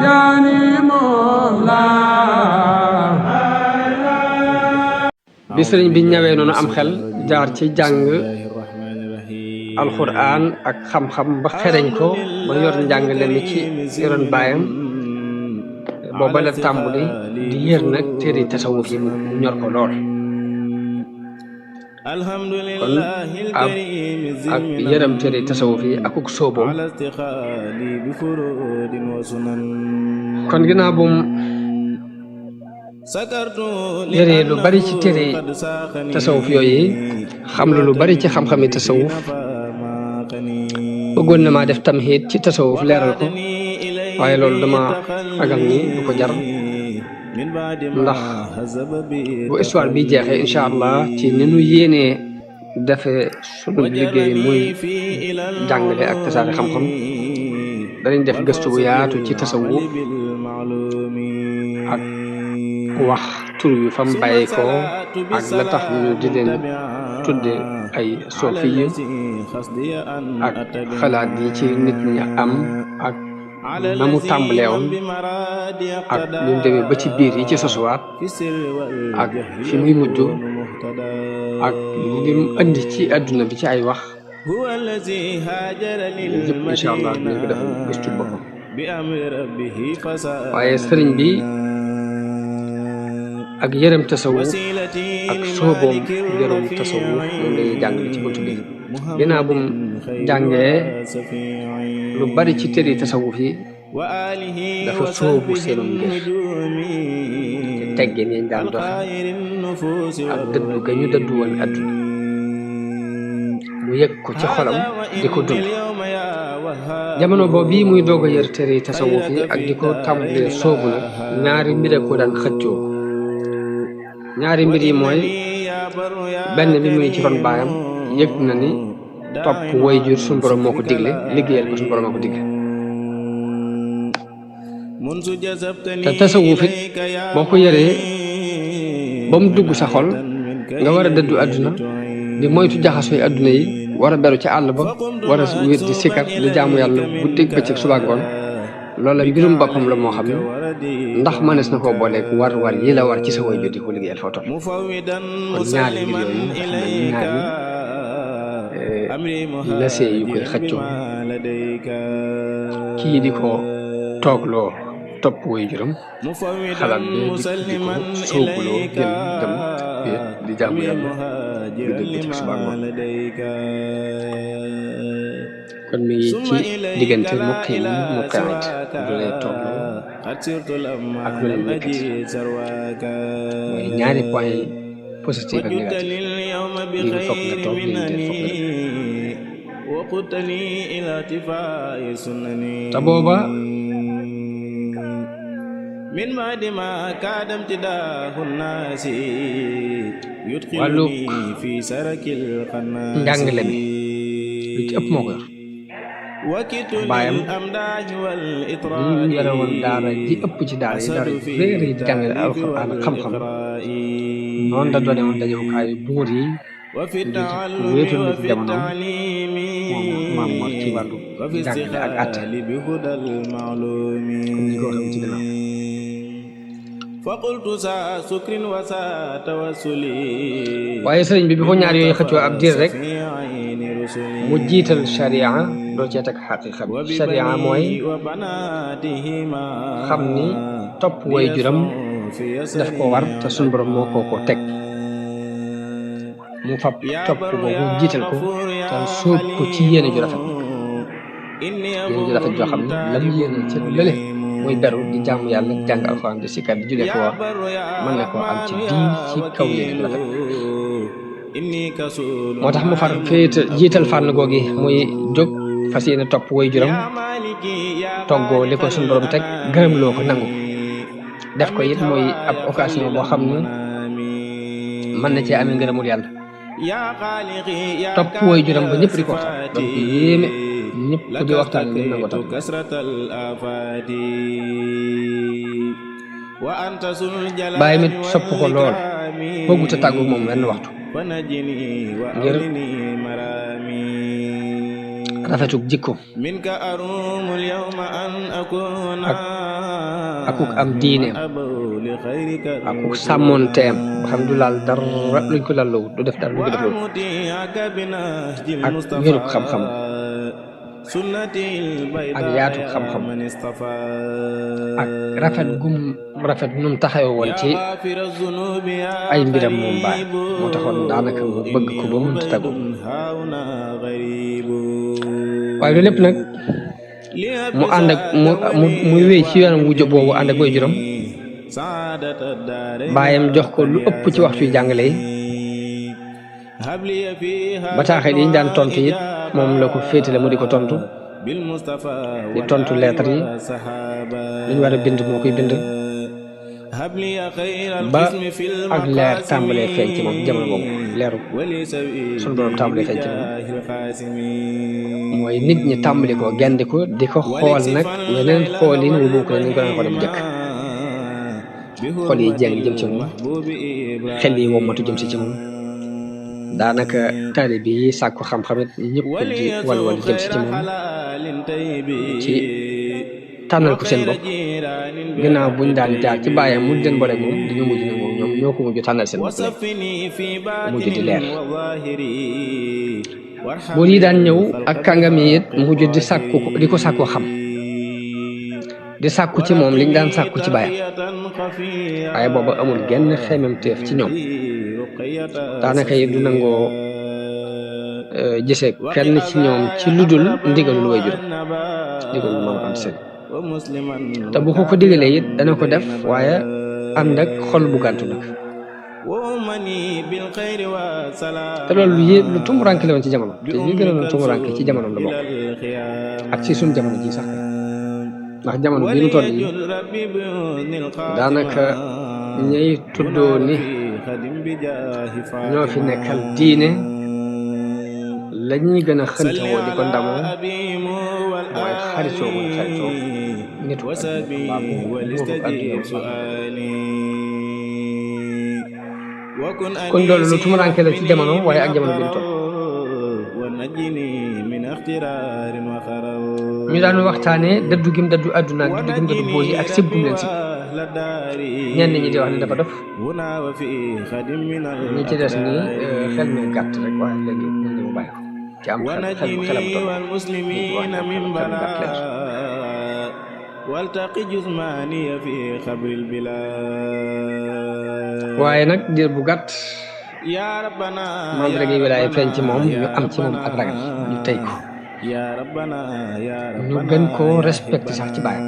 yaani moom bi sëriñ bi ñëwee noonu am xel jaar ci jàng alxuraan ak xam-xam ba xereñ ko ba yor njàngale mi ci yoroon baayam booba la tàmbuli di yër nag téere tasawuf yi mu ñor ko lool kon ak yëram téere tasawuf yi akuk sóoboom kon ginnaaw bu mu yëree lu bari ci téere tasawuf yooyu xam lu bari ci xam-xami tasawuf bëggoon na maa def tamhiid ci tasawuf leeral ko waaye loolu dama ragal ni du ko jar ndax bu histoire bi jeexee incha allah ci ni nu yéenee defe sunu liggéey muy jàngale ak tasaare xam-xam danañ def gëstu bu yaatu ci tasawuf ak wax tur wi fa mu bàyyi ko ak la tax ñu di leen tudde ay sofiya ak xalaat yi ci nit ñi am ak na mu tàmbalee woon ak ñu demee ba ci biir yi ci sosuwaat ak fi muy mujj ak li mu indi ci àdduna bi ci ay wax yëpp incha allah dinañ ko def gëstu boppam waaye sëriñ bi ak yërëm tasawuf ak sooboom yërëm tasawuf moom lañuy jàngale ci buntu bi ginnaaw bu mu jàngee lu bari ci téere tasawuf yi dafa soobu seenum ngir te teggeen yañ daan doxe ak dëddu ga ñu dëddu woon àdduna mu yëg ko ci xolam di ko dund jamono boobu bii muy doog a yër téere tasawuf yi ak di ko tàmbalee soobu nag ñaari mbir ko daan xëccoo ñaari mbir yi mooy benn bi muy ci ron baayam yëg na ni topp waajur suñu borom moo ko digle liggéeyal ko suñu borom moo ko digle te tasawuf it boo ko yëree ba mu dugg sa xol nga war a dëddu àdduna di moytu jaxasooy àdduna yi war a beru ci àll ba war a wér di sikkar di jaamu yàlla guddeeg bëccëg suba ngoon loola mbirum boppam la moo xam ne ndax mënees na koo booleeg war yi la war ci sa waajur di ko liggéeyal foo toll kon ñaari mbir yooyu nga xam ne ñaari lasee yu koy xëccoo kii di ko toogloo topp waajuram xalaat bi di ko sóobuloo gën dem di jaamu yàlla di dëgg ci suba ngoon kon mi ngi ci diggante muqiim muqaid lu lay toogloo ak lu lay yëkkati mooy ñaari point positif ak négatif lii nga foog nga toog lii nga foog nga te booba wàllu njàngale mi lu ci ëpp moo ko yor baayam ñu yore woon daara ji ëpp ci daara yi daara yu réer yi di jàngale alxuraan ak xam-xam noonu la doone woon dajewukaayu buur yi di wéetoon na ci jamono moom maam Mor ci wàllu jàngale ak àtte comme ni ko waxee ci gannaaw waaye sëriñ bi ko ñaar yooyu xëccoo ab diir rek mu jiital sharia doo cee teg xaqiqa bi sharia mooy xam ni topp waajuram daf ko war te suñu borom moo ko teg mu fab topp boobu jiital ko te sóob ko ci yéene ju rafet joo xam ne la mu yéene ci lële muy beru di jaamu yàlla jàng alxuraan di sikkar di julee ko war mën na koo am ci kaw yéene ju rafet moo tax mu far féete jiital fànn googi muy jóg fas yéene topp waajuram toggoo li ko suñu borom teg gërëm loo ko nangu def ko it muy ab occasion boo xam ne mën na cee amee ngërëmul yàlla topp waajuram ba ñëpp di ko waxtaan donc yéeme ñëpp di waxtaan ngir nangu topp bàyyi mit sopp ko lool bëggut a tàggu moom wenn waxtu ngir rafetug jikko ak akuk am diineem akuk sàmmoonteem ba xam du laal dara luñ ko lalloo du def dara luñ ko def loolu ak wérug xam-xam ak yaatu xam-xam ak rafet num taxawe woon ci ay mbiram moom baay moo taxoon daanaka mu bëgg ko ba mënta taggu waaye loolu lépp nag mu ànd ak mu wéy ci yoonam wu jóg boobu ànd ak way juróom baayam jox ko lu ëpp ci waxtu yu jàngale yi bataaxel yi ñu daan tontu it moom la ko féetale mu di ko tontu di tontu lettre yi li ñu war a bind moo koy bind ba ak leer tàmbalee feeñ ci moom jamono boobu leeru sunu borom tàmbalee feeñ ci moom mooy nit ñi tàmbali ko gendi ko di ko xool nag weneen xoolin wu bokk na ñu ko daan xoole bu njëkk xol yi jeng jëm ci moom xel yi wommatu jëm ci moom daanaka taalibe yi sàkku xam-xamit ñëpp di walwal jëm ci moom ci tànnal ko seen bopp gannaaw buñ daan jaar ci bàyyam mu leen boole moom dañu mujj ne moom ñoom ñoo ko mujj tànnal seen bopp mujj di leer bu lii daan ñëw ak kàngam yi it mujj di ko sàkku xam di sàkku ci moom liñ daan sàkku ci bàyyam waaye booba amul genn xememteef ci ñoom daanaka yi du nangoo gisee kenn ci ñoom ci ludul ndigalul way jur ndigalul maam am seen te bu ko digalee it dana ko def waaye ànd ak xol bu gàntu nag te loolu lu tumuranke la woon ci jamono te li gënoon tumuranke ci jamonoom la bokk ak ci suñ jamono ji sax ndax jamono bi ñu toll yi daanaka ñay tuddoo ni ñoo fi nekkal diine la ñuy gën a xëntewoo di ko ndamoo mooy xaritoo nitu adduna kon loolu lu tumuranke la ci jamono waaye ak jamono bi ñu toll ñu daan waxtaane dëddu gim dëddu àdduna ak dëddu gim dëddu boo yi ak sib gum leen sib ñenn ñi di wax ne dafa dof ñi ci des ni xel mi gàtt rek waaye léegi mën na mu bàyyi ci am xelam toll wax ne xelam gàtt leen waaye nag diir bu gàtt mandarga yi wilaaya feeñ ci moom ñu am ci moom ak ragal ñu tey ko ñu gën koo respecté sax ci bàyyam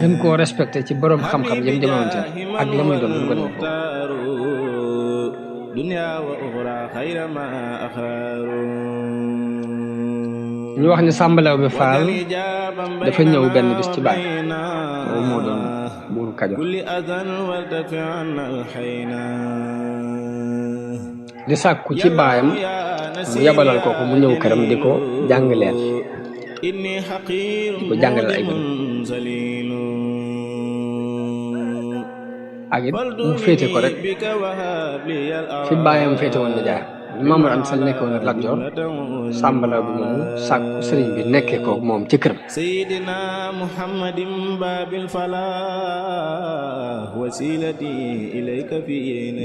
gën koo respecté ci borom xam-xam yëm jamononte ak la muy doon ñu ko def ñu wax ni Sàmbalaw bi Faal dafa ñëw benn bis ci baay moom moo doon buuru Kajoor di sàkku ci baayam mu yabalal ko mu ñëw këram di ko jàngaleel di ko jàngaleel ay gën ak it mu féete ko rek fi baayam féete woon na jaay Maam Mor Anta Sali nekkoon ak Lat Joor Sàmbalaw bi moomu sàkku sëriñ bi nekkee ko moom ci këram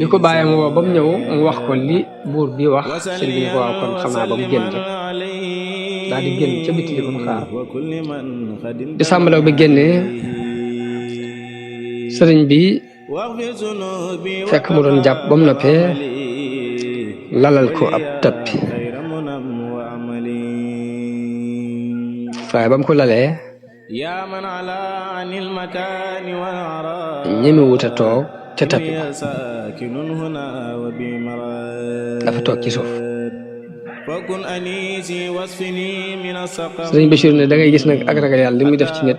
di ko bàyyam woo ba mu ñëw mu wax ko li buur bi wax sëriñ bi ni ko waaw kon xam naa ba mu génn rek daal di génn ca biti di ko xaar di Sàmbalaw bi génnee sëriñ bi fekk mu doon jàpp ba mu noppee lalal ko ab tappi waaye ba mu ko lalee ñeme wut a toog ca tappi dafa toog ci suuf sëriñ Bachir ne da ngay gis nag ak ragal yàlla li muy def ci nit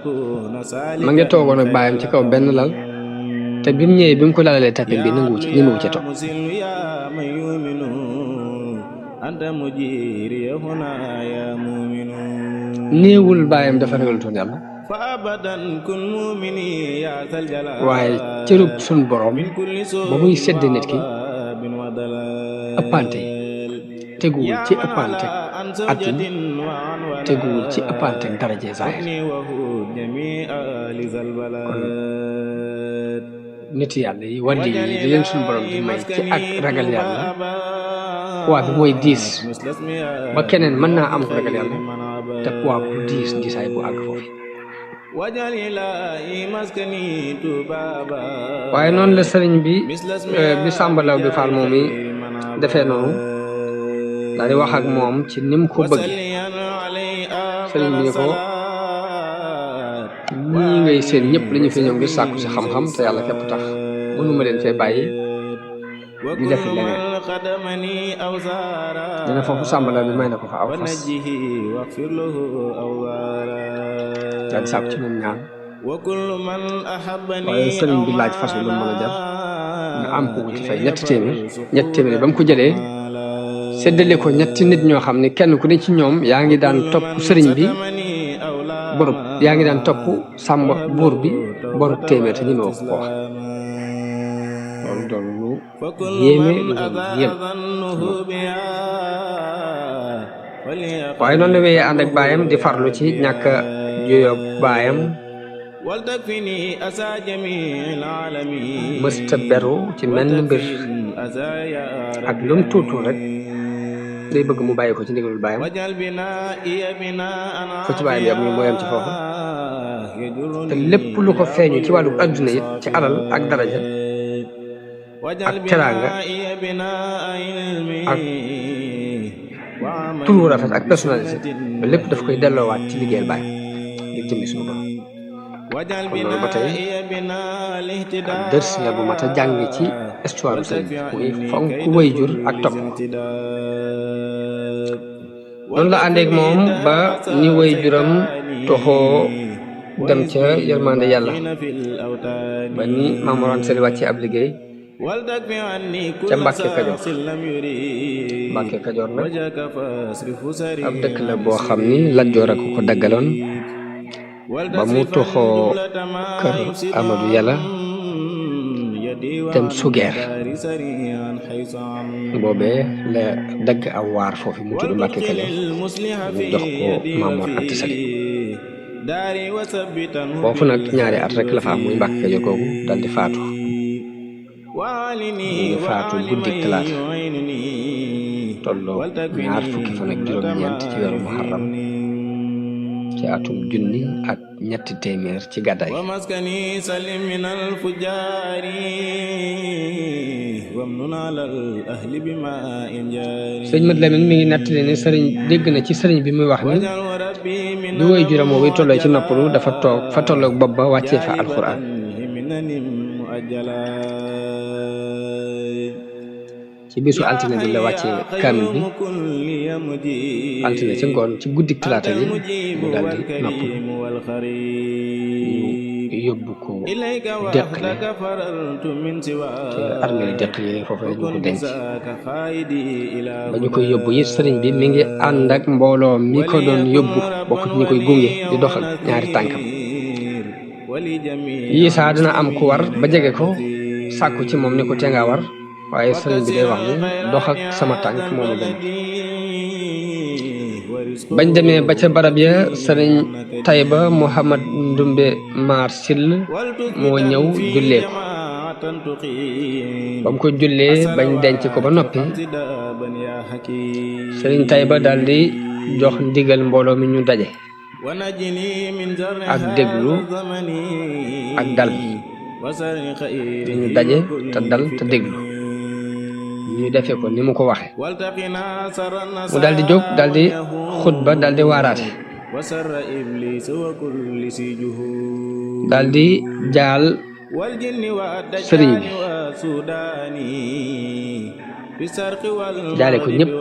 ma nga toogoon ak baayam ci kaw benn lal te bi mu ñëwee bi mu ko lalalee tappi bi nanguwu ci ñemewu ca toog néewul baayam dafa ragalutoon yàlla waaye cërub sun borom ba muy sedd nit ki ëppante teguwul ci ëppante atin teguwul ci ëppante ak daraje zahir kon nit yàlla yi wàlli yi di leen suñu borom di may ci ak ragal yàlla poids bi mooy diis ba keneen mën naa am ko ragal yàlla te poids bu diisaay bu àgg foofu waaye noonu la sëriñ bi Samba Laobé Fall moom mi defee noonu daal di wax ak moom ci ni mu ko bëgg sëriñ bi ni ko ñii ngay seen ñëpp la ñu fi ñëw ngir sàkku si xam-xam te yàlla képp tax mënuma leen fee bàyyi di def leneen dina foofu Samba Laobé may na ko fa aw fas daal di sàkku ci moom ñaan waaye sëriñ bi laaj fas wi lu mu mën a jar nga am ko ci fay ñetti téeméer ba mu ko jëlee séddale ko ñetti nit ñoo xam ne kenn ku ne ci ñoom yaa ngi daan topp sëriñ bi borub yaa ngi daan topp sàmba buur bi borub téeméer te ñu ma ko wax loolu doon lu yéeme lu doon yéem waaye noonu la wéyee ànd ak baayam di farlu ci ñàkk a juyoo baayam mësta beru ci menn mbir ak lum tuutu rek day bëgg mu bàyyi ko ci ndigalul baayam fu ci baayam yam ñu mooyam ci foofu te lépp lu ko feeñu ci wàllu adduna it ci alal ak daraja ak teraanga ak turu rafet ak personnalité ba lépp daf koy delloowaat ci liggéeyal baayam ngir jëmmi suñu borom kon loolu ba tey ak dërs la bu mat a jàng ci histoire sëriñ bi muy fonk waajur ak topp noonu la àndeek moom ba ni waajuram toxoo dem ca yërmande yàlla ba ni Maam Mor Anta Sali wàccee ab liggéey ca Mbàkke Kajoor nag ab dëkk la boo xam ni Lat Joor ak ko daggaloon ba mu toxoo kër Amadou Yàlla dem Sugeer boobee la dagg aw waar foofu mu tudd Mbàkke Kajoor ñu jox ko Maam Mor Anta Sali foofu nag ñaari at rek la fa am muy Mbàkke Kajoor googu dal di faatu ñu ngi faatu guddik talaata tolloo ñaar fukki fan ak juróom-ñeent ci weeru Muharram ci atum junni ak ñetti téeméer ci gàddaay sëñ Mat Lamin mi ngi nettali ne sëriñ dégg na ci sëriñ bi muy wax ni bi woy juróom wi tolloo ci noppalu dafa toog fa tolloog bopp ba wàccee fa alxuraan ci bisu altine bi la wàccee kaamil bi altine ci ngoon ci guddik talaata bi mu daal di noppalu ñu yóbbu ko Deqale te armée Deqale foofu la ñu ko denc ba ñu koy yóbbu it sëriñ bi mi ngi ànd ak mbooloo mi ko doon yóbbu bokk ci ñi koy gunge di doxal ñaari tànkam yii saa dina am ku war ba jege ko sàkku ci moom ni ko tee nga war waaye sëriñ bi day wax ni dox ak sama tànk moomu gën bañ demee ba ca barab ya sëriñ Tayba Mouhamad Ndumbe Maar Sill moo ñëw jullee ko ba mu ko jullee bañ denc ko ba noppi sëriñ Tayba daal di jox ndigal mbooloo mi ñu daje ak déglu ak dal ñu daje te dal te déglu ñu defee ko ni mu ko waxe mu daal di jóg daal di xutba daal di waaraate daal di jaal sëriñ bi jaale ko ñëpp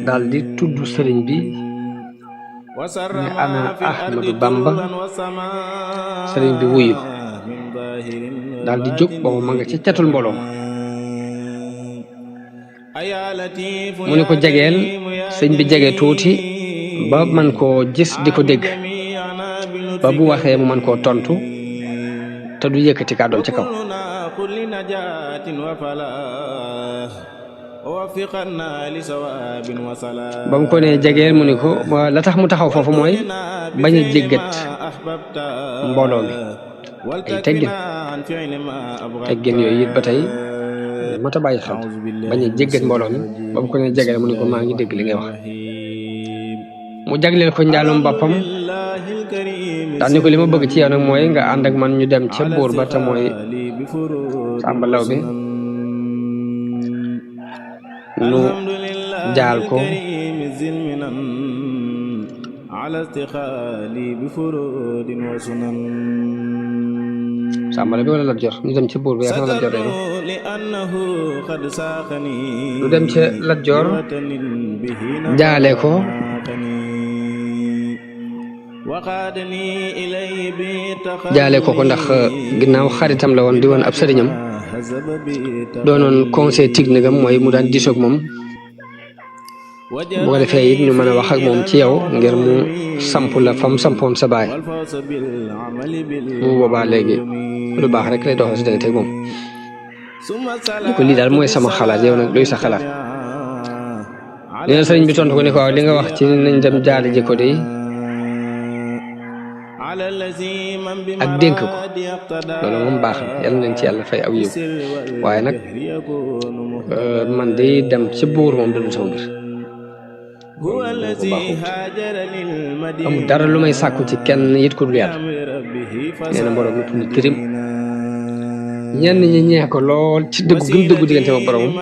daal di tudd sëriñ bi ne ana Ahmadu Bamba sëriñ bi wuyu daal di jóg boobu ma nga ca catul mbooloo mu ne ko jegeel sëñ bi jege tuuti ba man koo gis di ko dégg ba bu waxee mu man koo tontu te du yëkkati kàddoom ci kaw ba mu ko ne jegeel mu ni ko la tax mu taxaw foofu mooy bañ a jéggat mbooloo mi ay teggin yooyu it ba tey mata bàyyi xel bañ a jéggat mbooloo mi ba mu ko ne jegeel mu ni ko maa ngi dégg li ngay wax mu jagleel ko njaalum boppam daal ni ko li ma bëgg ci yow nag mooy nga ànd ak man ñu dem ca buur ba te mooy Sàmba Lawbe nu jaal ko Sàmba Lawbe wala Lat Joor ñu dem ca buur ba yaakaar Lat Joor day nu dem ca Lat Joor jaale ko ko ndax ginnaaw xaritam la woon di woon ab sëriñam doonoon conseil technique am mooy mu daan diisoog moom bu ko defee it ñu mën a wax ak moom ci yow ngir mu samp la fam sampoon sa baay mu boobaa léegi lu baax rek lay doxal si danga teg moom ni ko lii daal mooy sama xalaat yow nag luy sa xalaat li na sëriñ bi tontu ko ni ko waaw li nga wax ci nañ dem jaale ji ko de ak dénk ko loolu moom baax na yal nañ ci yàlla fay aw yiw waaye nag man de dem ci buur moom dund sama mbir ko baaxut amul dara lu may sàkku ci kenn it ko dul yàlla nee na borom yëpp ni tirim ñenn ñi ñeex ko lool ci dëggu gëm dëggu diggante ma boromam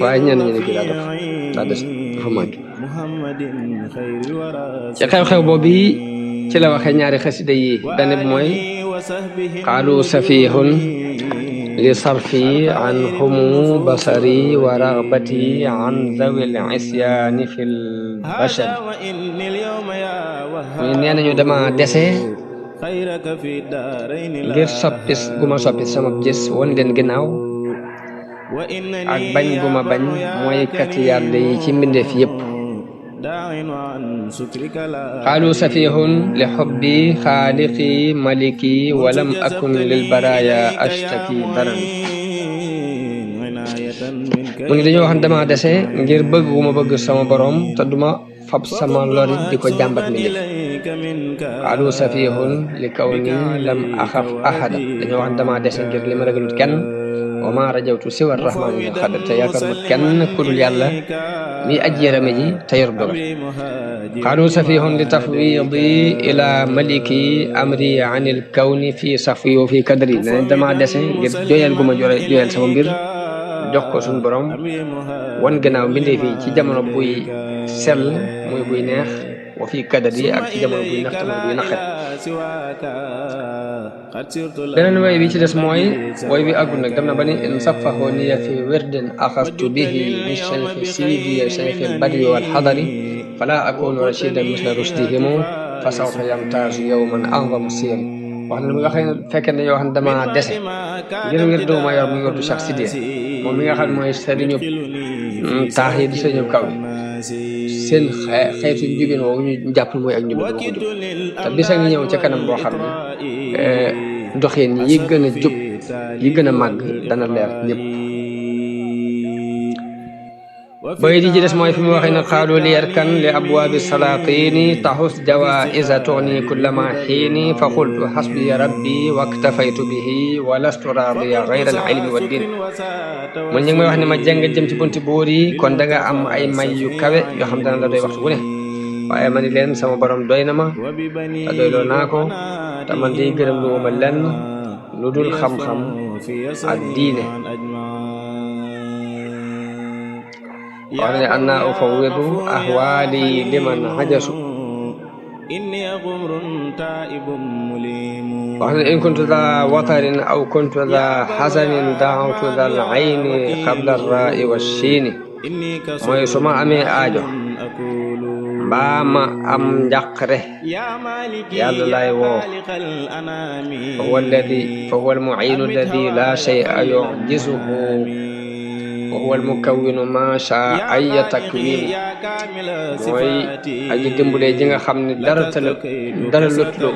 waaye ñenn ñi ne kii daa des dafa manqué ci xew-xew boobu ci la waxee ñaari xasida yi benn bi mooy qaalu safihun li sarfi an humu basari wa ragbati an zawil isyaani fil bashar muy nee nañu dama dese ngir soppis gu ma soppis sama gis won leen ginnaaw ak bañ gu ma bañ mooy kati yàlla yi ci mbindeef yépp qaalu safihun li xubbi xaaliqi maliki walam akun lil baraya ashtaki daran mu ngi dañoo wax dama dese ngir bëgg gu ma bëgg sama borom te duma fab sama lori di ko jàmbat mi def qaalu safihun li kawni lam axaf ahada dañoo wax dama dese ngir li ma ragalut kenn wa ma rajawtu siwa rahmani min xadar te yaakaaruma kenn ku dul yàlla mi aji yërëme ji te yor dogal qaalu safihun li tafwidi ila maliki amri an il kawni fi safi wa fi kadri ne dama dese ngir joyal gu ma joyal sama mbir jox ko suñu borom wan gannaaw mbindee fii ci jamono buy sell muy buy neex wa fi kadri ak ci jamono buy naxta mooy buy naqari beneen way bi ci des mooy way bi àggul nag dem na ba ni in safaho niya fi wirdin axastu bihi min cheikhi sidiya cheikhi albadri wal xadari fala akunu rashidan misla rusdihimu fa sawfa yamtaazu yawman a'zamu siyari wax na mi nga xam ne fekkee ne yoo xam ne dama dese ngir wirdu ma yor mu wirdu Cheikh Sidiya moom mi nga xam ne mooy sëriñu taax yi di sëriñu kaw yi seen xeetu njubin woowu ñu jàpp mooy ak njubin dama ko jub te bis a ngi ñëw ca kanam boo xam ne doxin yi gën a jub yi gën a màgg dana leer ñëpp bay di ci des mooy fi mu waxee ne xaalu li yarkan li abwaabi salaatini taxus jawaa'iza tughni kullama xiini fa qultu xasbiya rabbi waktafaytu bihi wa lastu raadiya gayra al ilmi wa din mun ñu ngi may wax ne ma jàng jëm ci bunti buur yi kon da nga am ay may yu kawe yoo xam dana la doy waxtu bu ne waaye ma ni leen sama borom doy na ma te doyloo naa ko te man di gërëm lu ma lenn lu dul xam-xam ak diine wax ne anna ufawwidu ahwaali liman hajasu wax ne in kuntu daa watarin aw kuntu daa hasanin daawtu dal ayni qabla arraai wa shiini mooy su ma amee aajo mbaa ma am njàqare yàlla lay woo fa huwa almuciinu alladi laa shay'a yucjizuhu wa huwa almukawwinu ma shaa aya takwin mooy aji dimbalee ji nga xam ne dara lotuloo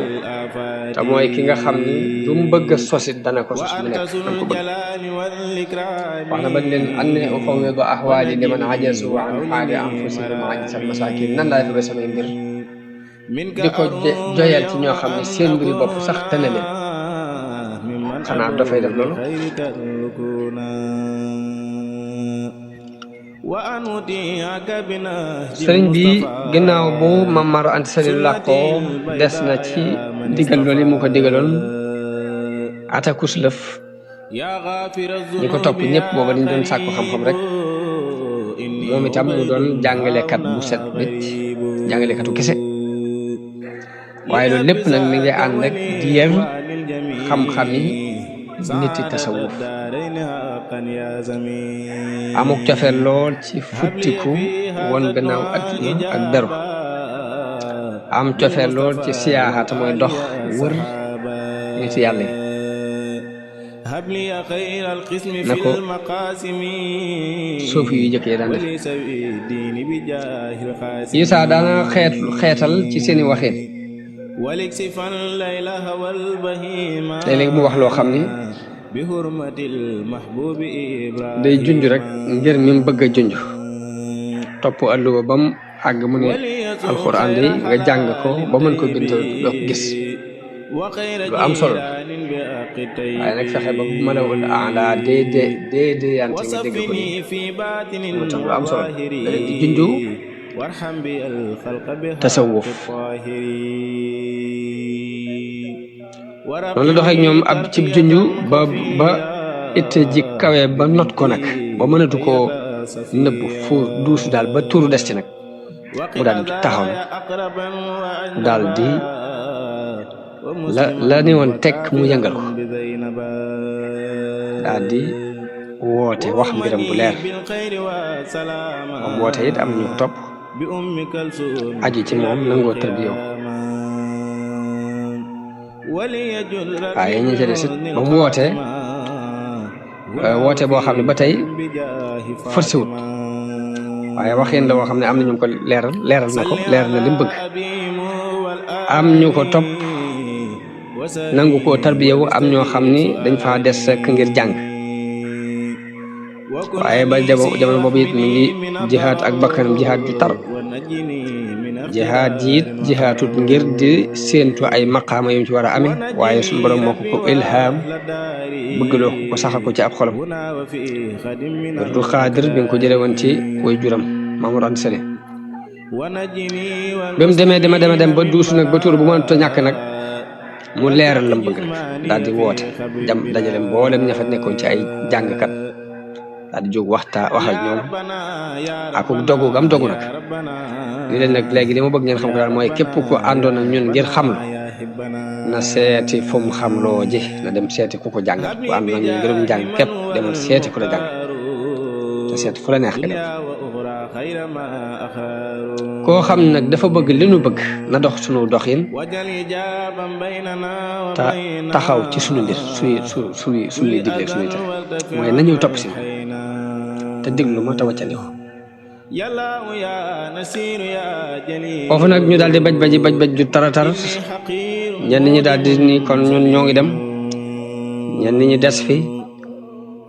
te mooy ki nga xam ni lu mu bëgg a sosit dana ko sos mu nekk dana ko bëgg wax na ba leen anne ufawwidu ahwaali liman ajazu an haali anfusihim ajzal masakin nan laay febe samay mbir di ko joyal ci ñoo xam ne seen mbiri bopp sax tëne leen xanaa dafay def loolu sëriñ bi ginnaaw bu Maam Mor Anta Sali làkkoo des na ci digal loolu mu ko digaloon atakus lëf ñi ko topp ñëpp booba dañ doon sàkku xam-xam rek moom itam mu doon jàngalekat bu set wecc jàngalekatu kese waaye loolu lépp nag mi ngi ànd ak di yar xam-xami niti tasawuf amuk cofeel lool ci futtiku won gannaaw adduna ak beru am cofeel lool ci siyaaxata mooy dox wër niti yàlla yi na ko suufi yu jëkk yi daan def Isaa daana xeetal ci seeni waxin léeg-léeg mu wax loo xam ni day junj rek ngir mi mu bëgg a junj topp alluwa ba mu àgg mu ne alxuraan day nga jàng ko ba mën ko bind doo ko gis lu am solo waaye nag fexe ba mën a wut anda déedéet yante nga dégg ko nii moo tax lu am solo da leen di junj tasawuf noonu la doxee ak ñoom ab cib junju ba itte ji kawe ba not ko nag ba mënatu koo nëbb fu duusu daal ba tuuru des ci nag mu daal di taxaw nag mu daal di la ni woon tekk mu yëngal ko daal di woote wax mbiram bu leer moom woote it am ñu ko topp aju ci moom nangoo tërbiyew waaye ñi ci des it ba mu wootee boo xam ne ba tey forcé wut waaye waxin la woo xam ne am na ñu ko leeral na li mu bëgg am ñu ko topp nangu koo tarbiyewu am ñoo xam ni dañ faa des rek ngir jàng waaye ba jamono boobu it mi ngi jihaad ak bakkanam jihaad ju tar jihaad jiit jihaatut ngir di séentu ay maqaama yu ci war a amee waaye suñu borom moo ko ilham bëggloo ko saxal ko ci ab xolam wirdu xaadir bi nga ko jële woon ci way juram Maam Mor Anta Sali ba mu dem ba duusu nag ba tuur bu mënut a ñàkk nag mu leeral lam bëgg nag daal di woote dajale mboolem ña fa nekkoon ci ay jàngkat daal di jóg wax ak ñoom ak dogu gam dogu nag li leen nag léegi li ma bëgg ngeen xam ko daal mooy képp ku àndoon ak ñun ngir xam na seeti fu mu xam loo ji na dem seeti ku ko jàngal ku àndoon ak ñun ngërum jàng képp demal seeti ku la jàng te seeti fu la neex nga dem koo xam nag dafa bëgg li nu bëgg na dox sunu doxin te taxaw ci sunu mbir suñuy digle suñuy tere mooy nañu topp si te déglu ma te wàccandiko foofu nag ñu daal di baj ju taratar ñenn ñi daal di ni kon ñun ñoo ngi dem ñenn ñi des fi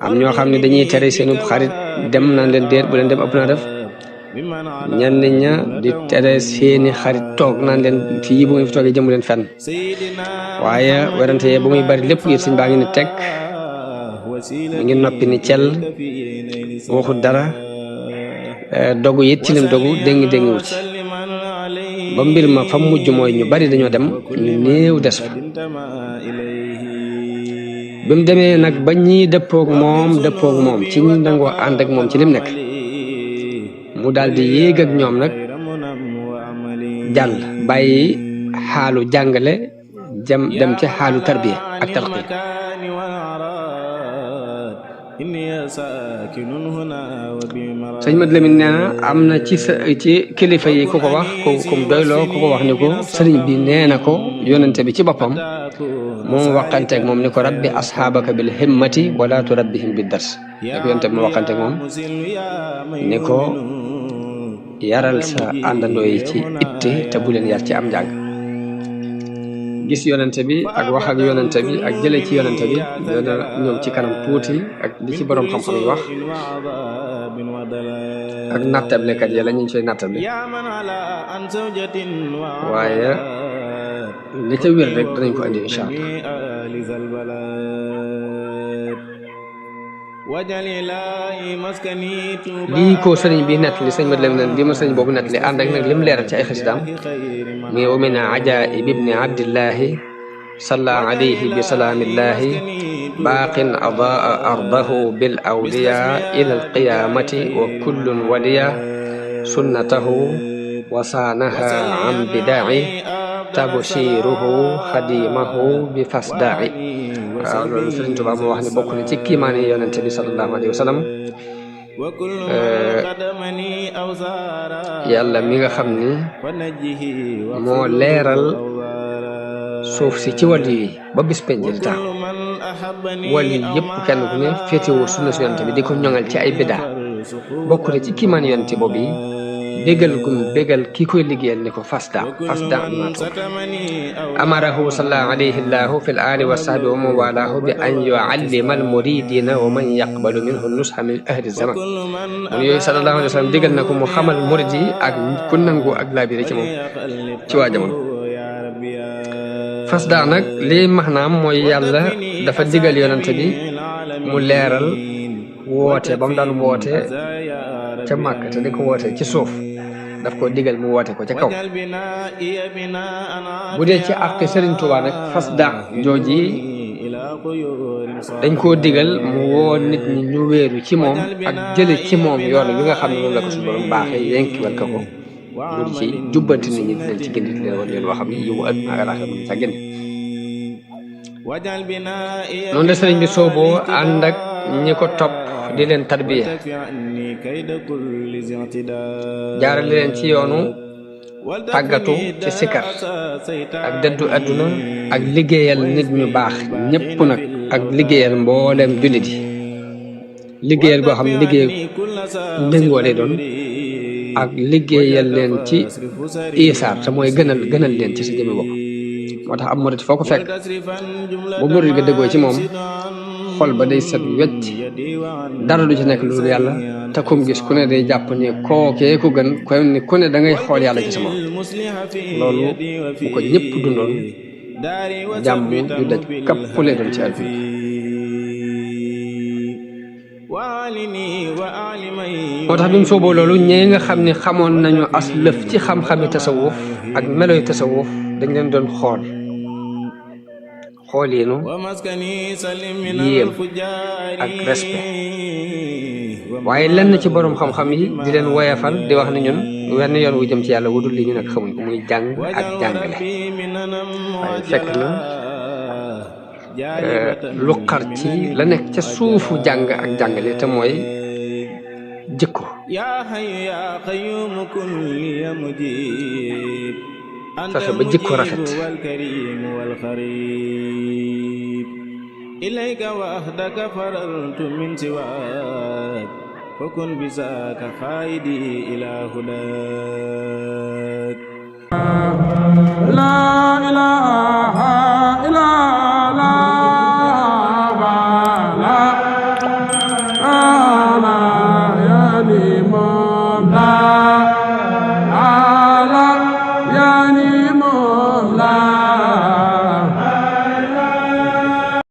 am ñoo xam ne dañuy tere seenu xarit dem naan leen déet bu leen dem ëpp na def ñenn ña di tere seeni xarit toog naan leen fii bu ngeen fi toogee jëmu leen fenn waaye werante yee bu muy bari lépp ngir sëñ baa ngi ni teg mu ngi noppi ni cell waxut dara dogu it ci lim dogu déngi wu ci ba mbir ma fa mujj mooy ñu bari dañoo dem ñu néew des fa bi mu demee nag ba ñii dëppoog moom ci ñi nangoo ànd ak moom ci lim nekk mu daal di yéeg ak ñoom nag jàll bàyyi xaalu jàngale dem ci xaalu tarbiya ak tarqiya sëñ Mad Lamin nee na am na ci kilifa yi ku ko wax ku doyloo ku ko wax ni ko sëriñ bi nee na ko yonente bi ci boppam moom waxanteeg moom ni ko rabbi asxaabaka bil himmati wala turabbihim bi dars ni ko yonente bi mu waxanteeg moom ni ko yaral sa àndandoo yi ci itte te bu leen yar ci am njàng gis yonente bi ak wax ak yonente bi ak jële ci yonente bi dana ñëw ci kanam tuuti ak li ci borom xam-xam yi wax ak nattable ya la ñu cay nattable waaye li ca wér rek danañ ko andi incha allah lii ko sëriñ bi nettali sëñ Mat Lamin lii ma sëriñ boobu nettali ànd ak nag lim leeral ci ay xasidaam mi wa min ajaib ibni abdillahi salla alayhi bi salaamillahi baaqin adaa ardahu bil awliya ila alqiyamati wa kullun waliya sunnatahu wa saanaha an bidaai tabshiruhu xadimahu bi fasdaai waaw loolu Sëriñ Tuubaa moo wax ne bokk na ci kiimaani yonente bi sallallahu alayhi wa sallam yàlla mi nga xam ni moo leeral suuf si ci wàll yi ba bis penc di tax wàll yi yëpp kenn ku ne féetewoo sunna su yonente bi di ko ñoŋal ci ay bidaa bokk na ci kiimaani yonente boobu yi bégal ki koy liggéeyal ni ko fasda ma toog amarahu sallallahu alayhi llahu fi l ali wa sahbi wa man walahu bi an yuallima al muridina wa man yaqbalu minhu nusha min ahli zaman mun yooyu sallallahu alayhi wa sallam digal na ko mu xamal murid yi ak ku nangu ak laabire ci moom ci waa jamono fasda nag lii maanaam mooy yàlla dafa digal yonente bi mu leeral woote ba mu daan woote ca Màkka te di ko woote ci suuf daf ko digal mu woote ko ca kaw bu dee ci àq Sëriñ Tuubaa nag fasda jooji dañ koo digal mu woo nit ñi ñu wéeru ci moom ak jële ci moom yoon bi nga xam ne moom la ko suñu borom baaxee yenkiwal ko mu di ci jubbanti nit ñi di leen ci gindi di leen wan leen waxam yiwu àdduna ak àllaaxira mën sa génn noonu la sëriñ bi sooboo ànd ak ñi ko topp di leen tarbiya jaarale leen ci yoonu tàggatu ci sikar ak dëddu àdduna ak liggéeyal nit ñu baax ñëpp nag ak liggéeyal mboolem jullit yi liggéeyal boo xam ne liggéey ndëngoo lay doon ak liggéeyal leen ci isaar te mooy gënal leen ci sa jëmmi bopp moo tax am murit foo ko fekk bu murit ga dëggoo ci moom xol ba day set wecc dara du ci nekk lu dul yàlla te kum gis ku ne day jàpp ne kookee ku gën koy ni ku ne da ngay xool yàlla ci sama loolu bu ko ñëpp dundoon jàmm du daj kapp lay doon ci àdduna moo tax bi mu sooboo loolu ñee nga xam ne xamoon nañu as lëf ci xam-xami tasawuf ak meloy tasawuf dañ leen doon xooliinu yéem ak respect waaye lenn ci borom xam-xam yi di leen woyafal di wax ne ñun wenn yoon wu jëm ci yàlla wudul li ñu nag xamuñ ko muy jàng ak jàngale waaye fekk na lu xar ci la nekk ca suufu jàng ak jàngale te mooy jikko fexe ba jikko rafet إليك وحدك فررت من سواك فكن بذاك قائدي إلى هداك لا إله